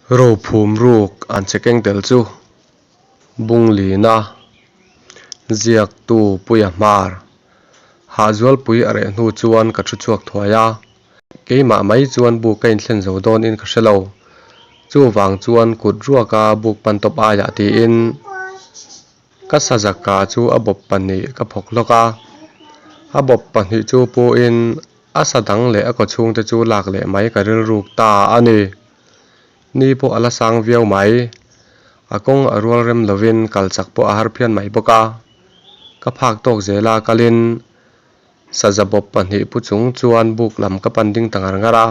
Rophum ruk an che keng tel chu Bunglina ziaktu Puia Hmar Hahzualpui a reh hnu chuan ka thu chhuak thuai a, keimah mai chuan buk ka inthlen zo dawnin ka hre lo. Chuvang chuan kut ruaka buk pan tawp aiah tiin Ka sazaka chu a bawp pahnih ka phawk hlawk a, a bawp pahnih chu puin a sa dang leh a kaw chhungte chu lak leh mai ka rilruk ta a ni. Ni pawh a la sang viau mai. A kawng a rual rem lovin kal chak pawh a har phian mai bawk a. Ka phak tawk zela kalin saza bawp pahnih pu chung chuan buk lam ka pan ding ta ngar ngar a.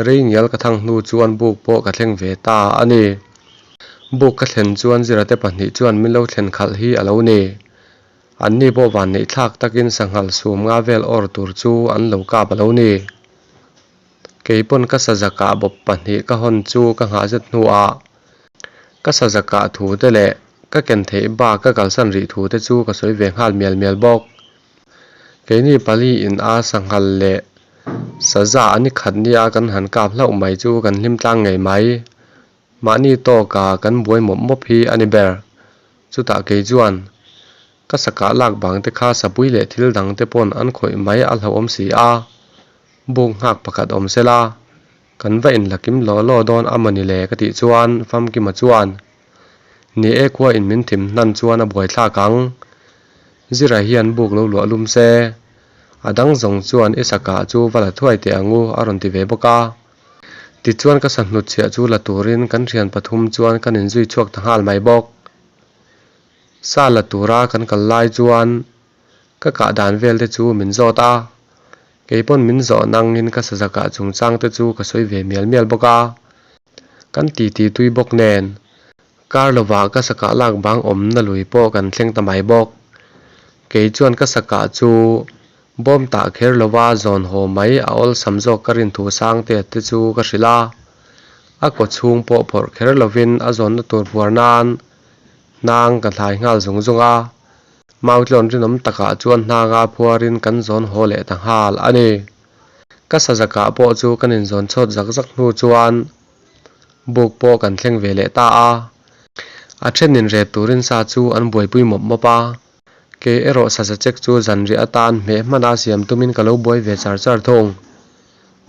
Rei ngial ka thang hnu chuan buk pawh ka thleng ve ta a ni. Buk ka thlen chuan Zirate pahnih chuan min lo thlen khalh hi a lo ni. Anni pawh vanneih thlak takin sanghal sum nga vel awr tur chu an lo kap a lo ni. Kei pawn ka sazakah bawp pahnih ka hawn chu ka nghah zet hnuah ka sazakah thu te leh ka ken theih bak ka kalsan rih thu te chu ka sawi ve nghal mial mial bawk. Keini pali in a sanghal leh saza an i khat nia kan han kap hlauh mai chu kan hlim tlang ngei mai. Mahni tawka kan buai mawp mawp hi a ni ber. Chutah kei chuan ka sakah lak bang te kha sapui leh thil dang te pawn an khawih mai a hlauhawm si a, buk nghak pakhat awm sela kan va inlakim law law dawn a mawni le ka tih chuan Famkima chuan Ni e khua in min thim hnan chuan a buaithlak ang. Zira hian buk lo luah lum se, a dang zawng chuan i sakah chu va la thuai teh ang u a rawn ti ve bawk a. Tichuan ka sahnut chhiah chu la turin kan thian pathum chuan kan inzui chhuak ta nghal mai bawk. Sa la tura kan kal lai chuan ka kah dan vel te chu min zawt a, kei pawn min zawh nangin ka sazakah chungchang te chu ka sawi ve mial mial bawk a. Kan titi tui bawk nen kar lovah ka sakah lak bang awmna lui pawh kan thleng ta mai bawk. Kei chuan ka sakah chu bawm tah kher lova zawn haw mai a awlsam zawk ka rin thu Sangtea te chu ka hrilh a. A kaw chhung pawh phawrh kher lovin a zawnna tur buar nan hnang ka thlai nghal zung zung a. Mautlawn rinawm takah chuan hnanga phuarin kan zawn haw leh ta nghal a ni. Ka sazakah pawh chu kan inzawn chhawt zak zak hnu chuan buk pawh kan thleng ve leh ta a. A thenin rep turin sa chu an buaipui mawp mawp a. Kei erawh saza chek chu zanriah atan hmeh hmana siam tumin ka lo buai ve char char thung.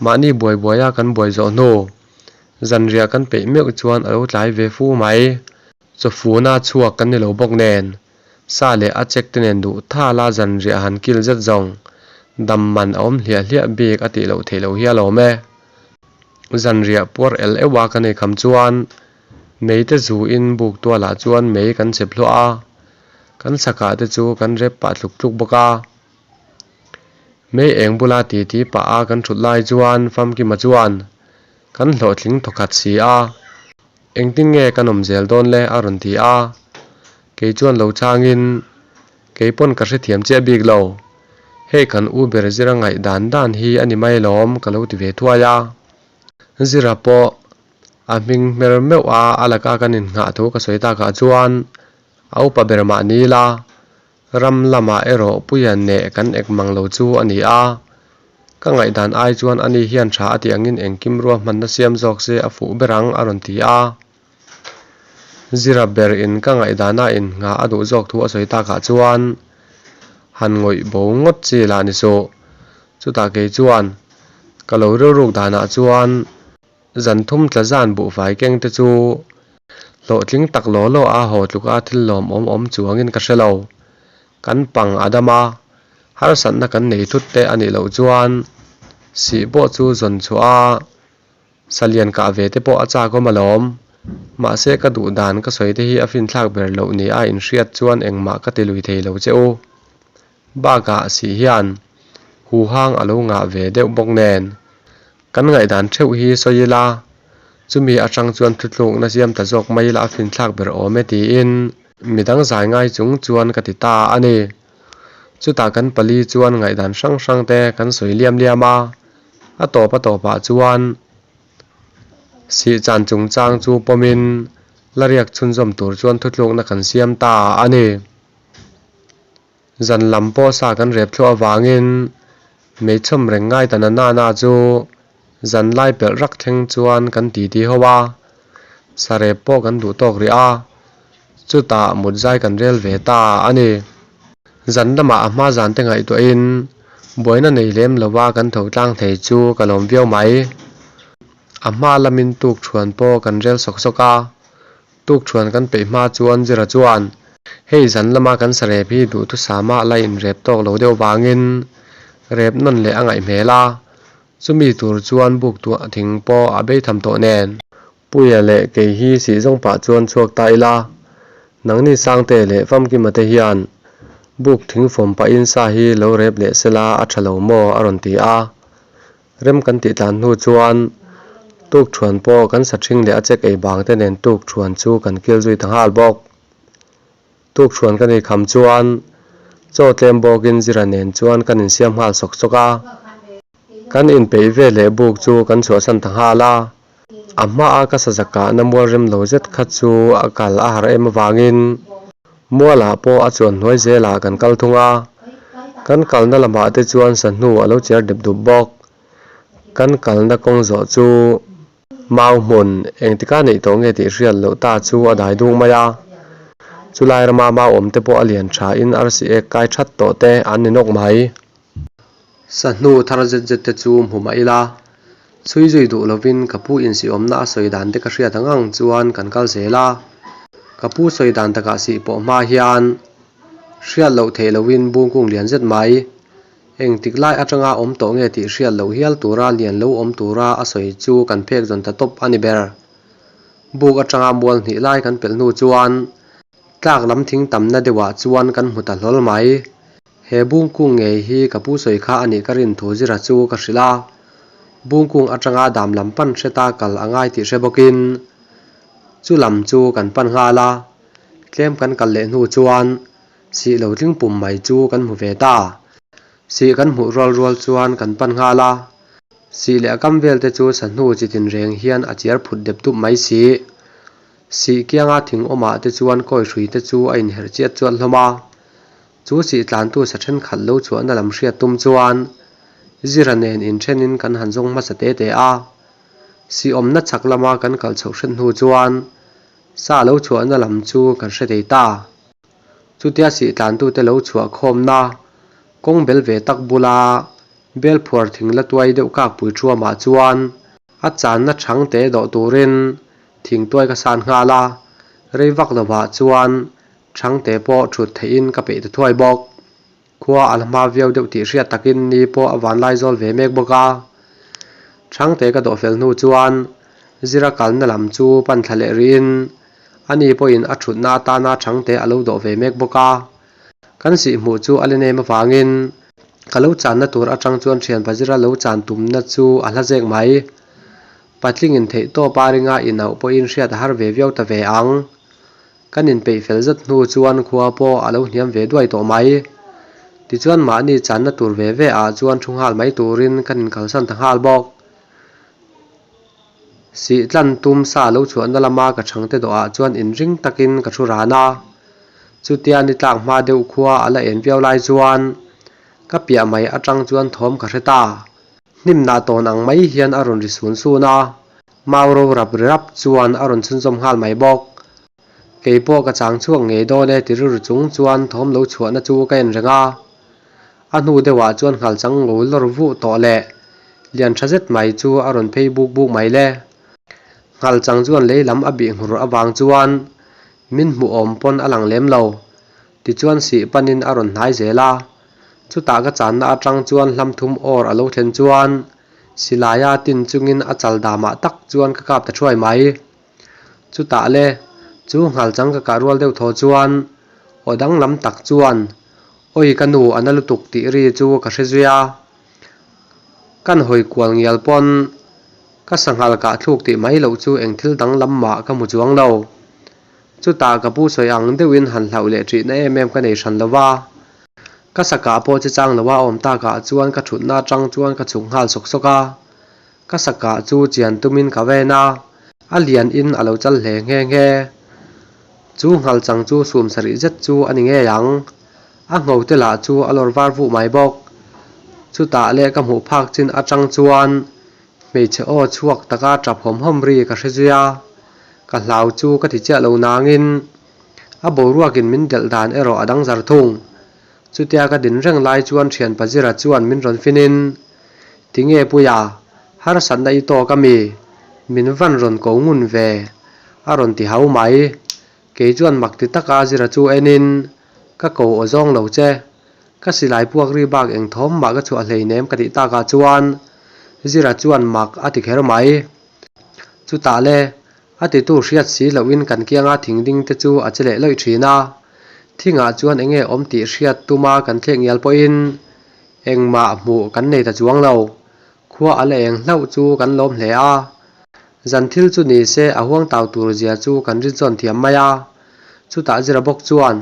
Mahni buai buaia kan buai zawh hnu, zanriah kan peih meuh chuan a lo tlai ve fu mai. Chawfuna chhuak kan ni lo bawk nen, sa leh a chek te nen duh thala zanriah han kil zet zawng, dam man a awm hliah hliah bik a tih loh theih loh hi a lawm e. Zanriah puar el euh a ka nei kham chuan, mei te zu in buk tualah chuan mei kan chep hluah a, kan sakah te chu kan rep pah tluk tluk bawk a. Mei eng bula titi pah a kan thut lai chuan Famkima chuan kan hlawhtling thawkhat si a, Engtin nge kan awm zel dawn le? a rawn ti a. Kei chuan lo changin, Kei pawn ka hrethiam chiah bik lo. Hei kan u ber Zira ngaih dan dan hi a ni mai lawm ka lo ti ve thuai a. Zira pawh a hming hmer meuh a, a laka kan innghah thu ka sawi takah chuan a upa ber mah ni ila, Ram lamah erawh Puia neh kan ek mang lo chu a ni a. Ka ngaihdan ai chuan ani hian tha a tih angin engkim ruahmanna siam zawk se a fuh ber ang a rawn ti a. Zira ber in ka ngaihdana inngah a duh zawk thu a sawi takah chuan han ngawih bo ngawt chi lah ni suh. Chutah kei chuan ka lo rilruk danah chuan Zan thum tla zan buhfai keng te chu hlawhtling tak law law a haw tluka thil lawmawm awm chuangin ka hre lo. Kan pang a dam a, harsatna kan nei thut te a nih loh chuan sih pawh chu zawn chhuah a, salian kah ve te pawh a chak awm alawm. Mahse ka duh dan ka sawi te hi a finthlak ber loh ni a inhriat chuan engmah ka ti lui thei lo che u. Bakah sih hian huhang a lo ngah ve deuh bawk nen. Kan ngaihdan theuh hi sawi ila, chumi atang chuan thutlukna siam ta zawk mai ila a finthlak ber awm e tiin midang zai ngai chung chuan ka ti ta a ni. Chutah kan pali chuan ngaihdan hrang hrang te kan sawi liam liam a, a tawp a tawpah chuan sihchan chungchang chu pawmin la riak chhunzawm tur chuan thutlukna kan siam ta a ni. Zan lam pawh sa kan rep thluah avangin meichhawm reng ngai ta na na na chu zan lai pelh rak thleng chuan kan titi ho a. Sarep pawh kan duh tawk rih a, chutah mut zai kan rel ve ta a ni. Zan lamah a hma zan te ngaihtuahin buaina nei lem lova kan tho tlang thei chu ka lawm viau mai. A hma lamin tuk thuan pawh kan rel sawk sawk a, tuk thuan kan peih hma chuan Zira chuan, Hei zan lama kan sarep hi duhthusama la inrep tawk lo deuh vangin rep nawn leh a ngaih hmel a, chumi tur chuan buk tuah thing pawh a bei tham tawh nen. Puia leh kei hi sih zawng pah chuan chhuak ta ila, nangni Sangte leh Famkima te hian buk thing fawm pahin sa hi lo rep leh sela a tha lo maw a rawn ti a. Rem kan tih tlan hnu chuan tuk thuan pawh kan sa thing leh a chek ei bang te nen tuk thuan chu kan kil zui ta nghal bawk. Tuk thuan kan ei kham chuan chaw tlem bawkin Zira nen chuan kan insiam nghal sawk sawk a. Kan inpeih ve leh buk chu kan chhuahsan ta nghal a. A hmaa ka sa zakahna mual rem lo zet kha chu a kal a har em avangin mualah pawh a chuan hnuai zelah kan kal thung a, kan kalna lamah te chuan sahnu a lo chiar dep dup bawk. Kan kalna kawng zawh chu mau hmun engtika neih tawh nge tih hriat loh ta chu a dai duk mai a, chulai rama mau awm te pawh a lian thain arsi ek kai that tawh te an ni nawk mai. Sahnu thar zet zet te chu hmu mah ila, chhui zui duh lovin ka pu insiawmna a sawi dan te ka hriat ang ang chuan kan kal zel a. Ka pu sawi dan takah sih pawh hma hian hriat loh theih lohin bungkung lian zet mai, engtik lai atanga awm tawh nge tih hriat loh hial tura lian lo awm tura a sawi chu kan phek zawn ta tawp a ni ber. Buk atanga mual hnih lai kan pelh hnu chuan tlak lam thing tamna deuhah chuan kan hmu ta hlawl mai. He bungkung ngei hi ka pu sawi kha a nih ka rin thu zira chu ka hrilh a, bungkung atanga dam lam pan hreta kal a ngai tih hre bawkin chu lam chu kan pan nghal a, tlem kan kal leh hnu chuan sih lo tling pum mai chu kan hmu ve ta. Sih kan hmuh rual rual chuan kan pan nghal a, sih leh a kam vel te chu sahnu chi tin reng hian a chiar phut dep dup mai si. Sih kianga thing awmah te chuan kawi hrui te chu a inherh chiat chuat hlawm a, Chu sih tlantu sa thenkhat lo chhuahna lam hriat tum chuan Zira nen inthenin kan han zawng hmasa te te a. Sih awmna chhak lama kan kal chhoh hret hnu chuan sa lo chhuahna lam chu kan hre thei ta. Chutia sih tlantute lo chhuah khawmna kawng bel ve tak bula bel phuar thing la tuai deuh kakpui thuamah chuan a channa chhang te dawh turin thing tuai ka san nghal a, rei vak lovah chuan Chhangte pawh thut theihin ka peih ta thuai bawk. Khua a la hma viau deuh tih hriat takin ni pawh a vanlai zawl ve mek bawk a. Chhangte ka dawh fel hnu chuan Zira kalna lam chu pan thla leh rihin ani pawhin a thutna atana chhangte a lo dawh ve mek bawk a. Kan sih hmuh chu a la nem avangin ka lo channa tur atang chuan thianpa Zira lo chan tumna chu a hla zek mai. Patlingin theih tawp a ringa inauh pawhin hriat a har ve viau ta ve ang. Kan inpeih fel zet hnu chuan khua pawh a lo hniam ve duai tawh mai. Tichuan mahni channa tur ve ve ah chuan thu nghal mai turin kan inkalsan ta nghal bawk. Sih tlan tum sa lo chhuahna lama ka chhangte dawhah chuan inring takin ka thu ran a. Chutia ni tlak hma deuh khua a la en viau lai chuan ka piah mai atang chuan thawm ka hre ta. Hnimnah tawn ang mai hian a rawn ri sun sun a, mau ro rap ri rap chuan a rawn chhunzawm nghal mai bawk. Kei pawh ka chang chhuak ngei dawn e ti rilru chung chuan thawm lo chhuahna chu ka en reng a. A hnu deuhah chuan nghal chang ngo lawr vuh tawh leh lian tha zet mai chu a rawn phei buk buk mai le. Nghal chang chuan lei lam a bih nghur avang chuan min hmuh awm pawn a lang lem lo. Tichuan sih panin a rawn hnai zel a. Chutah ka channa atang chuan hlam thum awr a lo thlen chuan silaia tin chungin a chal damah tak chuan ka kap ta thuai mai. Chutah le, chu nghal chang ka kah rual deuh thaw chuan aw danglam tak chuan Awi ka nu a na lutuk tih ri chu ka hre zui a. Kan hawi kual ngial pawn ka sanghal kah thluk tih mai loh chu eng thil danglam mah ka hmu chuang lo. Chutah ka pu sawi ang deuhin han hlauh leh ṭihna em em ka nei hran lo va. Ka sakah pawh chi chang loa a awm takah chuan ka ṭhutna aṭang chuan ka chhuk nghal sawk sawk a. Ka sakah chu chian tumin ka ven a, a lian in a lo chal hle nghe nghe. Chu nghal chang chu sum sarih zet chu a ni ngei ang. A ngho te lah chu a lawr var vuh mai bawk. Chutah leh ka hmuh phak chin aṭang chuan hmeichhe aw chhuak taka ṭap hawm hawm ri ka hre zui a. Ka hlau chu ka ti chiah lo nangin a boruakin min delh dan erawh a dang zar thung. Chutia ka din reng lai chuan thian Pazira chuan min rawn finin, Tinge Puia, harsatna i tawk ami? Min van rawn ko ngun ve, a rawn ti hau mai. Kei chuan mak ti taka Zira chu enin, Ka ko aw zawng lo che. Ka silai puak ri bak eng thawm mah ka chhuah hleinem ka tih takah chuan Zira chuan mak a ti kher mai. Chutah le, a titu hriat si lohin kan kianga thing ding te chu a che leh lawih thin a. Thingah chuan enge awm tih hriat tuma kan thlek ngial pawhin engmah hmuh kan nei ta chuang lo. Khua a la eng hlauh chu kan lawm hle a. Zan thil chu ni se a huang tau tur zia chu kan rinzawn thiam mai a. Chutah Zira bawk chuan,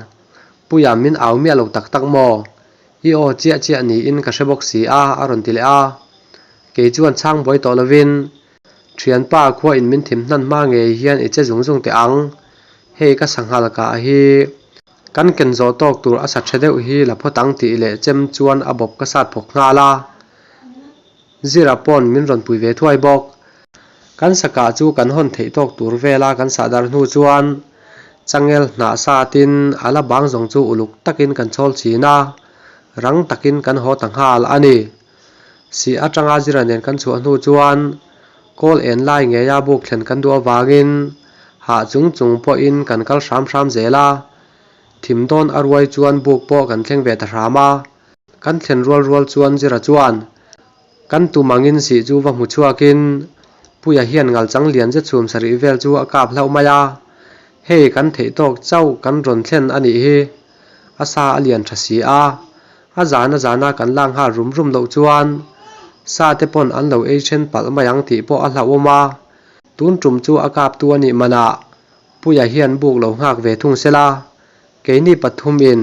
Puia min au miah lo tak tak maw? I aw chiah chiah niin ka hre bawk si a, a rawn ti leh a. Kei chuan chhang buai tawh lovin, Thianpa khua in min thim hnan hma ngei hian i che zung zung teh ang. Hei ka sanghal kah hi kan ken zawh tawk tur a sa tha deuh hi la phawt ang tih leh chem chuan a bawp ka sat phawk nghal a. Zira pawn min rawn pui ve thuai bawk. Kan sakah chu kan hawn theih tawk tur vela kan sah dar hnu chuan changel hnah satin a la bang zawng chu uluk takin kan chhawl chhin a, rang takin kan haw ta nghal a ni. Sih atanga Zira nen kan chhuah hnu chuan kawl en lai ngeia buk thlen kan duh avangin hah chung chung pawhin kan kal hram hram zel a, thim dawn a ruai chuan buk pawh kan thleng ve ta hram a. Kan thlen rual rual chuan Zira chuan kan tum angin sih chu va hmu chhuakin Puia hian ngalchang lian zet chhum sarih vel chu a kap hlauh mai a, hei kan theih tawk chauh kan rawn thlen a nih hi. A sa a lian tha si a, a zan a zana kan lak nghal rum rum loh chuan sa te pawn an lo ei then palh mai ang tih pawh a hlauhawm a, tun tum chu a kaptu a nih manah Puia hian buk lo nghak ve thung sela, keini pathumin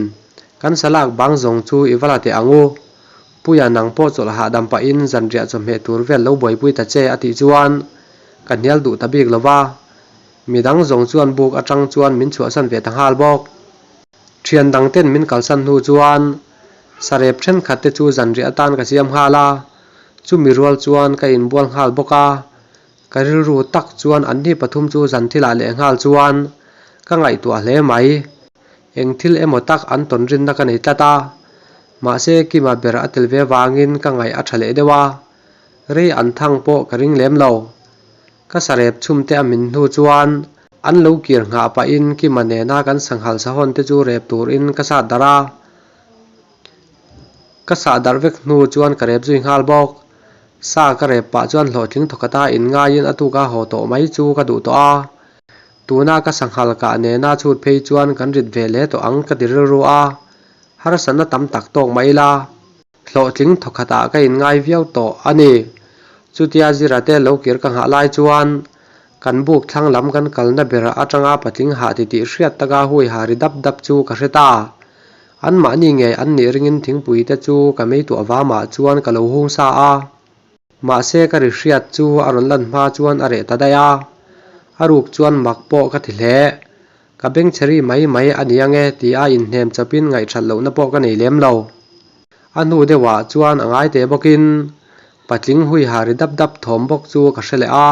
kan salak bang zawng chu i va la teh ang u. Puia nang pawh chawlh hahdam pahin zanriah chawhmeh tur vel lo buaipui ta che a tih chuan ka hnial duh ta bik lo va, midang zawng chuan buk atang chuan min chhuahsan ve ta nghal bawk. Thian dang ten min kalsan hnu chuan sarep thenkhat te chu zanriah atan ka siam nghal a, chumi rual chuan ka inbual nghal bawk a, Ka rilru tak chuan anni pathum chu zan thilah leh nghal chuan ka ngaihtuah hle mai. Eng thil emaw tak an tawn rinna ka nei tlat a, mahse Kima ber a tel ve vangin ka ngaih a tha leh deuh a, rei an thang pawh ka ring lem lo. Ka sarep chhum te a min hnu chuan an lo kir nghah pahin Kima nena kan sanghal sahawn te chu rep turin ka sat darh a. Ka sah darh vek hnu chuan ka rep zui nghal bawk. Sa ka rep pah chuan hlawhtling thawkhat a inngaiin a tuka haw tawh mai chu ka duh tawh a. Tuna ka sanghal kah nena chhut phei chuan kan rit ve hle tawh ang ka ti rilru a. Harsatna tam tak tawk mai ila. Hlawhtling thawkhat ah ka inngai viau tawh a ni. Chutia Zira te lo kir ka nghah lai chuan kan buk thlang lam kan kalna ber atanga patling hah titih hriat taka hui ha ri dap dap chu ka hre ta. Anmahni ngei an nih ringin thingpui te chu ka meituah vamah chuan ka lo hung sa a. Mahse ka ri hriat chu a rawn lan hma chuan a reh ta daih a. A ruk chuan mak pawh ka ti hle. Ka bengchhe ri mai mai a ni ange ti a inhnem chawpin ngaihthat lohna pawh ka nei lem lo. A hnu deuhah chuan a ngai teh bawkin patling hui ha ri dap dap thawm bawk chu ka hre leh a.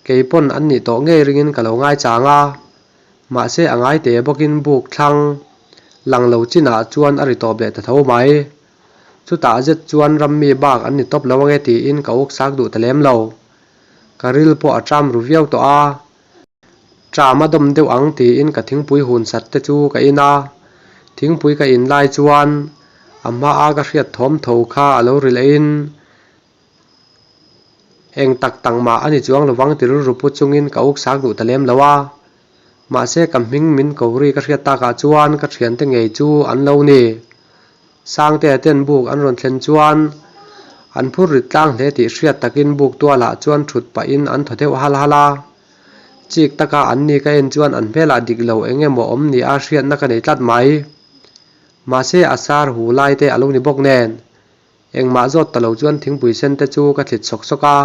Kei pawn an nih tawh ngei ringin ka lo ngaichang a. Mahse a ngai teh bawkin buk thlang lang lo chinah chuan a ri tawp leh ta tho mai. Chutah zet chuan rammi bak an ni tawp lo ange tiin ka uk sak duh ta lem lo. Ka ril pawh a ṭam ru viau tawh a. Ṭam a dawm deuh ang tiin ka thingpui hun sat te chu ka in a. Thingpui ka in lai chuan a hmaa ka hriat thawm tho kha a lo ri leh in Eng tak tak mah a ni chuang lovang ti rilru pu chungin ka uk sak duh ta lem lo a. Mahse ka hming min ko ri ka hriat takah chuan ka thiante ngei chu an lo ni. Sangtea ten buk an rawn thlen chuan an phur rit tlang hle tih hriat takin buk tualah chuan thut pahin an thaw deuh hal hal a. Chik taka an ni ka en chuan an hmelah dik lo eng emaw awm ni a hriatna ka nei tlat mai. Mahse a sar hu lai te a lo ni bawk nen. Engmah zawt ta lo chuan thingpui sen te chu ka thlit sawk sawk a,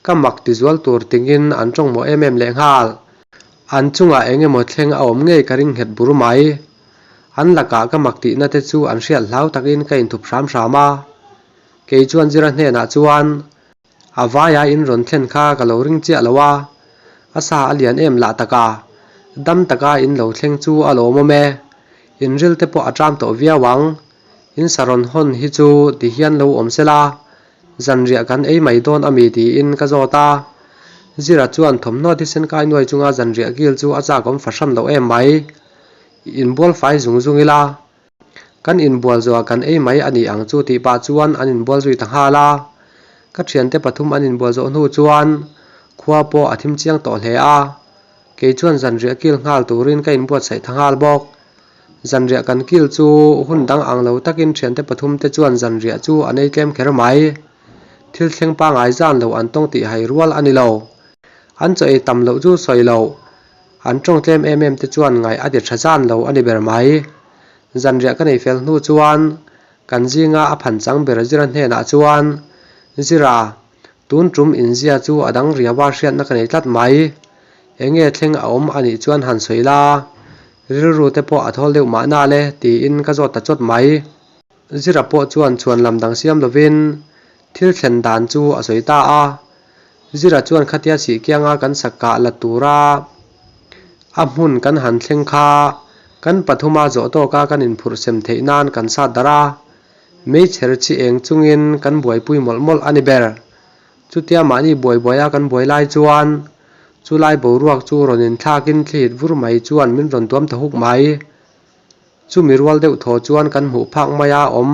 ka mak ti zual tur tingin an tawng mawh em em lehnghal. An chungah eng emaw thleng a awm ngei ka ring nghet bur mai. An lakah ka mak tihna te chu an hriat hlau takin ka inthup hram hram a. Kei chuan Zira hnenah chuan a vaia in rawn thlen kha ka lo ring chiah lo a. A sa a lian em lah tak a, dam taka in lo thleng chu a lawmawm e. In ril te pawh a ṭam tawh viau ang. In sa rawn hawn hi chu ti hian lo awm sela, zanriah kan ei mai dawn a mi tiin ka zawt a. Zira chuan thawmhnaw thisen kai nuai chunga zanriah kil chu a chakawm fahran loh em mai. Inbual fai zung zung ila, Kan inbual zawhah kan ei mai a ni ang chu tih pah chuan an inbual zui ta nghal a. Ka thiante pathum an inbual zawh hnu chuan khua pawh a thim chiang tawh hle a. Kei chuan zanriah kil nghal turin ka inbuatsaih ta nghal bawk. Zanriah kan kil chu hun dang ang lo takin thiante pathum te chuan zanriah chu an ei tlem kher mai. Thil thleng pangai zan lo an tawng tih hai rual a ni lo. An chaw ei tam loh chu sawi loh. An tawng tlem em em te chuan ngaih a ti tha zan lo a ni ber mai. Zanriah ka nei fel hnu chuan kan zinga a phan chang ber Zira hnenah chuan, Zira, tun tum inzia chu a dang riaua hriatna ka nei tlat mai. Enge thleng a awm a nih chuan han sawi la, rilru te pawh a thawl deuh mahna le tiin ka zawt ta chawt mai. Zira pawh chuan chhuan lam dang siam lovin thil thlen dan chu a sawi ta a. Zira chuan khatia sih kianga kan sak kah la tura a hmun kan han thleng kha kan pathuma zawh tawka kan inphurh sem theih nan kan sat darh a, meichher chi eng chungin kan buaipui mawlh mawlh a ni ber. Chutia mahni buai buaia kan buai lai chuan chulai boruak chu rawn inthlakin thlihit vur mai chuan min rawn tuam ta huk mai. Chumi rual deuh thaw chuan kan hmuh phak mai a awm.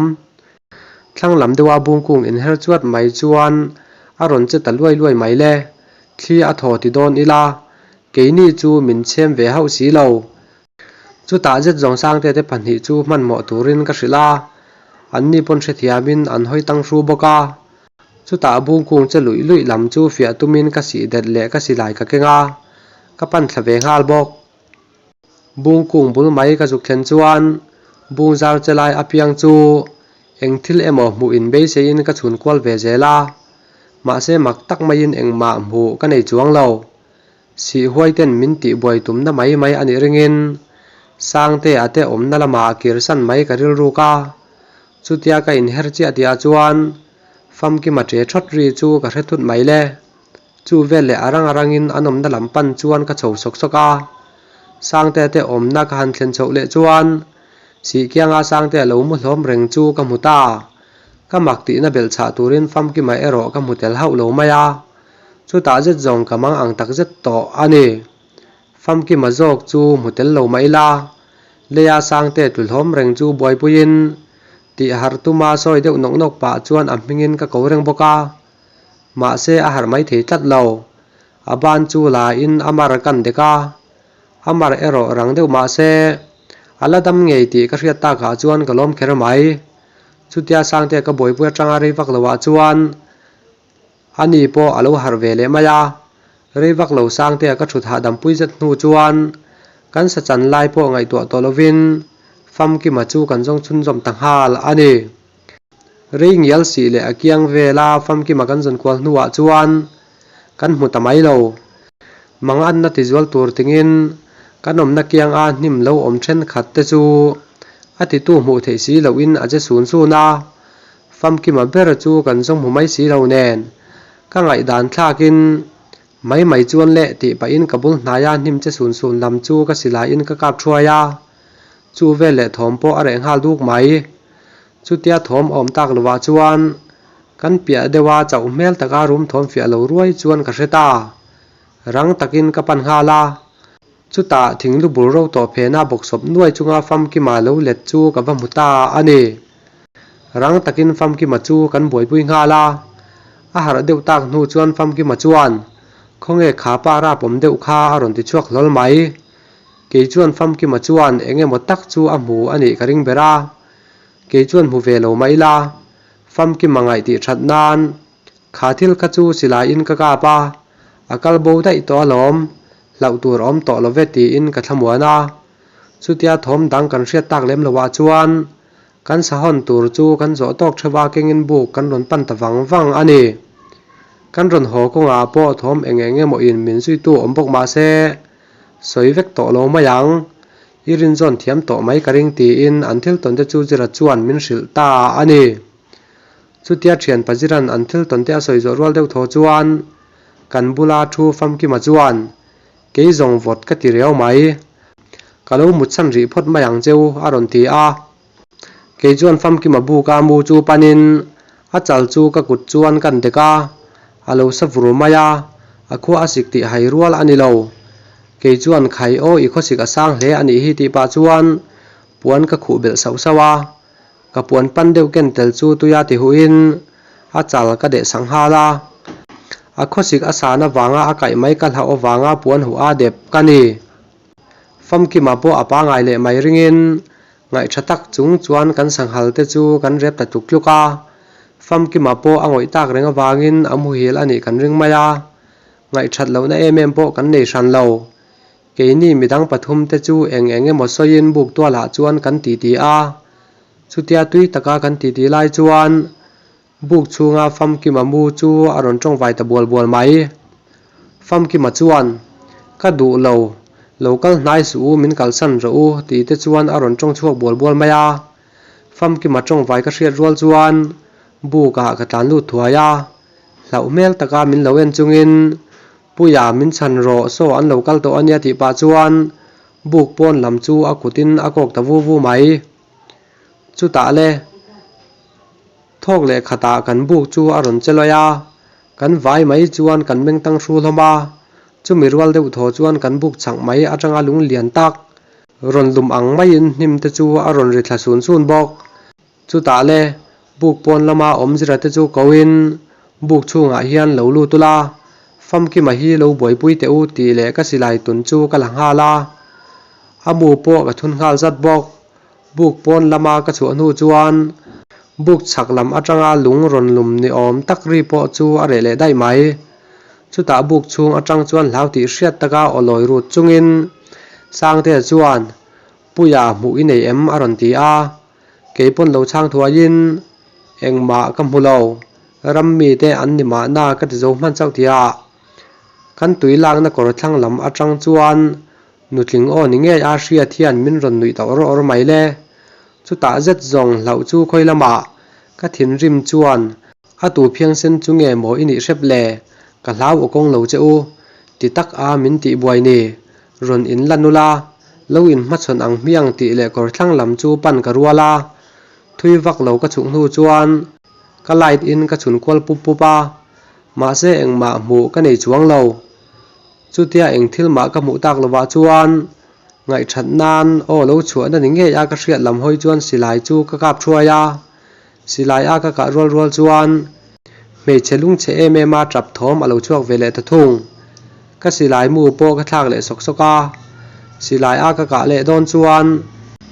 Thlang lam deuha bungkung inher chuat mai chuan a rawn che ta luai luai mai le. Thli a thaw ti dawn ila, keini chu min chhem ve hauh si lo. Chutah zet zawng Sangte te pahnih chu hmanhmawh turin ka hrilh a, anni pawn hrethiamin an hawi tang hru bawk a. Chutah bungkung che luih luih lam chu fiah tumin ka sih det leh ka silai ka keng a, ka pan thla ve nghal bawk. Bungkung bul mai ka zuk thlen chuan bung zar che lai apiang chu eng thil emaw hmuh in beiseiin ka chhun kual ve zel a, mahse mak tak maiin engmah hmuh ka nei chuang lo. Sih huai ten min tih buai tumna mai mai a nih ringin Sangte a te awmna lamah kirsan mai ka rilruk a, chutia ka inher chiah tihah chuan famkima ṭe ṭhawt ri chu ka hre thut mai le. Chu vel leh a rang a rangin an awmna lam pan chuan ka chho sawk sawk a. Sangte te awmna ka han thlen chhoh leh chuan Sihkianga Sangte a lo mu hlawm reng chu ka hmu ta. Ka mak tihna belh chhah turin famkima erawh ka hmu tel hauh lo mai a. Chutah zet zawng ka mang ang tak zet tawh a ni. Famkima zawk chu hmu tel lo mah ila, leia Sangte tlu hlawm reng chu buaipuiin tih harh tuma sawi deuh nawk nawk pah chuan a hmingin ka ko reng bawk a. Mahse a harh mai thei tlat lo. A ban chu la in a mar kan dek a, a mar erawh rang deuh mahse a la dam ngei tih ka hriat takah chuan ka lawm kher mai. Chutia Sangte ka buaipui atanga rei vak loah chuan a ni pawh a lo harh ve leh mai a. Rei vak lo Sangtea ka thut hahdam pui zet hnu chuan kan sa chan lai pawh ngaihtuah tawh lovin Famkima chu kan zawng chhunzawm ta nghal a ni. Rei ngial sih leh a kiang vela famkima kan zawn kual hnuah chuan kan hmu ta mai lo. Manganna tizual tur tingin kan awmna kianga hnim lo awm thenkhat te chu a titu hmuh theih si lohin a che sun sun a, famkima ber chu kan zawng hmu mai si lo nen ka ngaihdan thlakin mai mai chuan leh tih pahin ka bul hnaia hnim che sun sun lam chu ka silaiin ka kap thuai a. Chu vel leh thawm pawh a reh nghal duk mai. Chutia thawm a awm tak lovah chuan kan piah deuha chauh hmel taka rum thawm fiah lo ruai chuan ka hre ta. Rang takin ka pan nghal a. Chutah thinglu bul ro tawh phena bawksawp nuai chunga famkima lo let chu ka va hmu ta a ni. Rang takin famkima chu kan buaipui nghal a. A harh deuh tak hnu chuan famkima chuan, Khawnge kha pa rapawm deuh kha a rawn ti chhuak hlawl mai. Kei chuan Famkima chuan eng emaw tak chu a hmu a nih ka ring ber a, kei chuan hmu ve lo mah ila, Famkima ngaih tih that nan kha thil kha chu silaiin ka kap a, a kal bo daih tawh alawm, hlauh tur a awm tawh lo ve tiin ka thlamuan a. Chutia thawm dang kan hriat tak lem loah chuan kan sahawn tur chu kan zawh tawk theuh a kengin buk kan rawn pan ta vang vang a ni. Kan rawn haw kawngah pawh thawm eng eng emaw in min zuitu awm bawk mah se, Sawi vek tawh lo mai ang, i rinzawn thiam tawh mai ka ring tiin an thil tawn te chu Zira chuan min hrilh ta a ni. Chutia thian Paziran an thil tawn te a sawi zawh rual deuh thaw chuan kan bula thu Famkima chuan. Kei zawng vawt ka ti riau mai. Ka lo mutsan rih phawt mai ang cheu a rawn ti a. Kei chuan famkima buka mu chu panin a chal chu ka kut chuan kan dek a, a lo sa vur mai a, a khua a sik tih hai rual a ni lo. Kei chuan khai aw i khawsik a sang hle a nih hi tih pah chuan puan ka khuh belh sauh sauh a, ka puan pan deuh ken tel chu tuia ti huhin a chal ka deh sang nghal a. A khawsik a san avanga a kaih mai ka hlauh avanga puan huh a dep ka ni. Famkima pawh a pangai leh mai ringin ngaihṭha tak chung chuan kan sanghal te chu kan rep ta tluk tluk a. Famkima pawh a ngawih tak reng avangin a muhil a nih kan ring mai a. Ngaihṭhat lohna em em pawh kan nei hran lo. Keini midang pathum te chu eng eng emaw sawiin buk tualah chuan kan titi a. Chutia tui taka kan titi lai chuan Buk chhunga Famkima mu chu a rawn tawngvai ta bual bual mai. Famkima chuan, Ka duh lo, lo kal hnai suh u, min kalsan rawh u, tih te chuan a rawn tawng chhuak bual bual mai a. Famkima tawngvai ka hriat rual chuan bukah ka tlan lut thuai a, hlauh hmel taka min lo en chungin, Puia, min chhan rawh, saw an lo kal tawh a nia tih pah chuan buk pawn lam chu a kutin a kawk ta vu vu mai. Chutah le. Thawk leh khatah kan buk chu a rawn che lawih a, kan vai mai chuan kan meng tang hru hlawm a, chumi rual deuh thaw chuan kan buk chhak mai atanga lung lian tak rawn lum ang maiin hnim te chu a rawn ri thla sun sun bawk. Chutah le buk pawn lama awmzira te chu koin buk chhungah hian lo lut ula, Famkima hi lo buaipui teh u tih leh ka silai tun chu ka la nghal a, a mu pawh ka thun nghal zat bawk. Buk pawn lama ka chhuah hnu chuan buk chhak lam atanga lung rawn lum ni awm tak ri pawh chu a reh leh daih mai. Chutah buk chhung atang chuan hlau tih hriat taka aw lawi rut chungin Sangtea chuan, Puia hmuh i nei em? a rawn ti a. Kei pawn lo chhang thuaiin, Engmah ka hmu lo, ram mite an ni mahna ka ti zo hman chauh tia. Kan tui lakna kawr thlang lam atang chuan Nutling aw ni ngei a hriat hian min rawn nuih tawh rawh rawh mai le. Chutah zet zawng hlauh chu khawi lamah ka thinrim chuan a tu phiangsen chu nge maw i nih hrep le, ka hlau aw kawng lo che u, ti tak a min tih buai ni, rawn in la nula, lo in hmachhawn ang hmiang tih leh kawr thlang lam chu pan ka rual a, thui vak lo ka chhuk hnu chuan ka light in ka chhun kual pup pup a, mahse engmah hmuh ka nei chuang lo. Chutia eng thil mah ka hmuh tak lovah chuan ngaihthat nan aw lo chhuahna ni ngei a ka hriat lam hawi chuan silai chu ka kap thuai a. Silai a ka kah rual rual chuan hmeichhe lungchhe em em a tap thawm a lo chhuak ve leh ta thung. Ka silai mu pawh ka thlak leh sawk sawk a. Silai a ka kah leh dawn chuan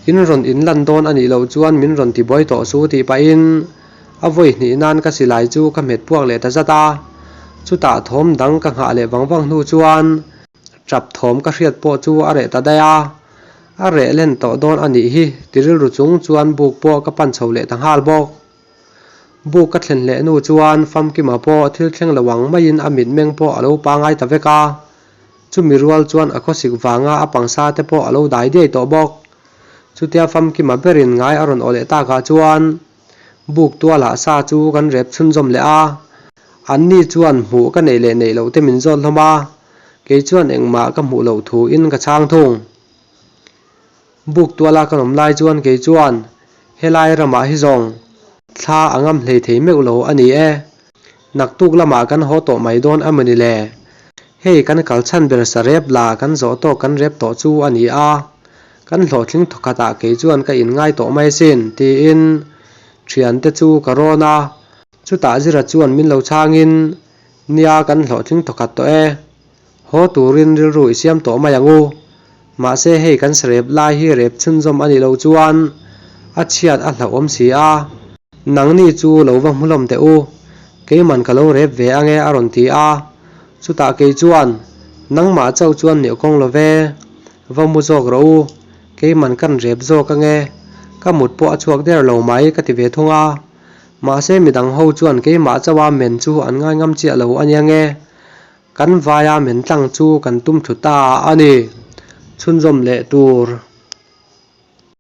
in rawn in lan dawn a nih loh chuan min rawn ti buai tawh su tih pahin A vawi hnih nan ka silai chu ka hmet puak leh ta zat a, chutah thawm dang ka nghah leh vang vang hnu chuan tap thawm ka hriat pawh chu a reh ta daih a, a reh len tawh dawn a nih hi ti rilru chung chuan buk pawh ka pan chho leh ta nghal bawk. Buk ka thlen leh hnu chuan Famkima pawh thil thleng lo ang maiin a mitmeng pawh a lo pangai ta vek a, chumi rual chuan a khawsik vanga a pangsa te pawh a lo dai diai tawh bawk. Chutia Famkima berin ngai a rawn awh leh takah chuan Buk tualah sa chu kan rep chhunzawm leh a, anni chuan hmuh ka neih leh neih loh te min zawt hlawm a, kei chuan engmah ka hmuh loh thu in ka chhang thung. Buk tuala kan awm lai chuan kei chuan helai ramah hi zawng thla a ngam hlei thei meuh lo a ni e, naktuk lamah kan haw tawh mai dawn a mawni le? Hei kan kal chhan ber sa rep la kan zawh tawk kan rep tawh chu a ni a, Kan hlawhtling thawkhatah kei chuan ka inngai tawh mai sin, tiin thiante chu ka rawn a. Chutah Zira chuan min lo chhangin, Nia, kan hlawhtling thawkhat tawh e. Haw turin rilru i siam tawh mai ang u. Mahse hei kan sarep lai hi rep chhunzawm a nih loh chuan a chhiat a hlauhawm si a. Nangni chu lo va hmu hlawm teh u, keiman ka lo rep ve ange a rawn ti a. Chutah kei chuan, Nangmah chauh chuan nih kawng lo ve. Va mu zawk rawh u, keiman kan rep zawk ange, ka mut pawh a chhuak der lo mai ka ti ve thung a. Mahse midang ho chuan keimah chauha men chu an ngai ngam chiah lo a nia nge, kan vaia men tlang chu kan tum thlu ta a ni. Chhunzawm leh tur.